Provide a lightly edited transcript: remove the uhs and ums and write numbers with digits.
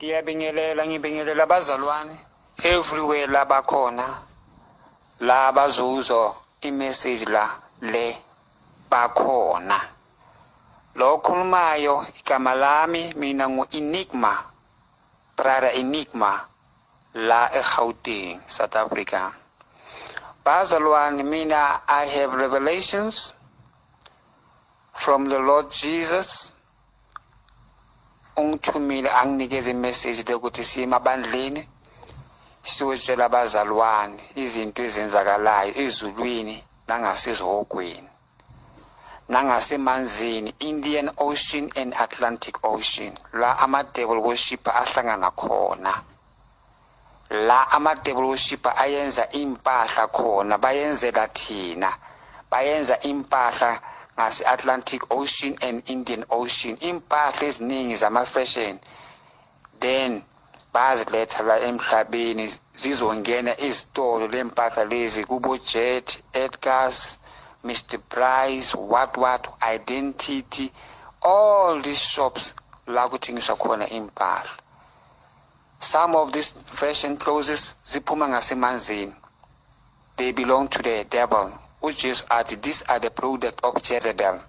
Ngiyabingelela, ngibingelela abazalwane everywhere la bakhona, la bazuzwa imessage la le bakhona. Lo okhulumayo igama lami mina ngu-Enigma, brother Enigma, la eGauteng, South Africa. Bazalwane, mina I have revelations from the Lord Jesus. Ungithumile anginikeze imessage lokuthi siye emabandleni siyotshela abazalwane izinto ezenzakalayo ezulwini nangasezihogweni nangasemanzini, Indian Ocean and Atlantic Ocean, la ama-devil worshipper ahlangana khona, la ama-devil worshipper ayenza impahla khona, bayenzela thina, bayenza impahla ngase-Atlantic Ocean and Indian Ocean, impahla eziningi zama-fashion, then baziletha la emhlabeni, zizongena ezitolo lempahla lezi kubo-Jet, Edgars, Mr Price, what what, Identity, all these shops la kuthengiswa khona impahla. Some of these fashion clothes ziphuma ngasemanzini. They belong to the devil. UJesu athi these are the product of Jezebel.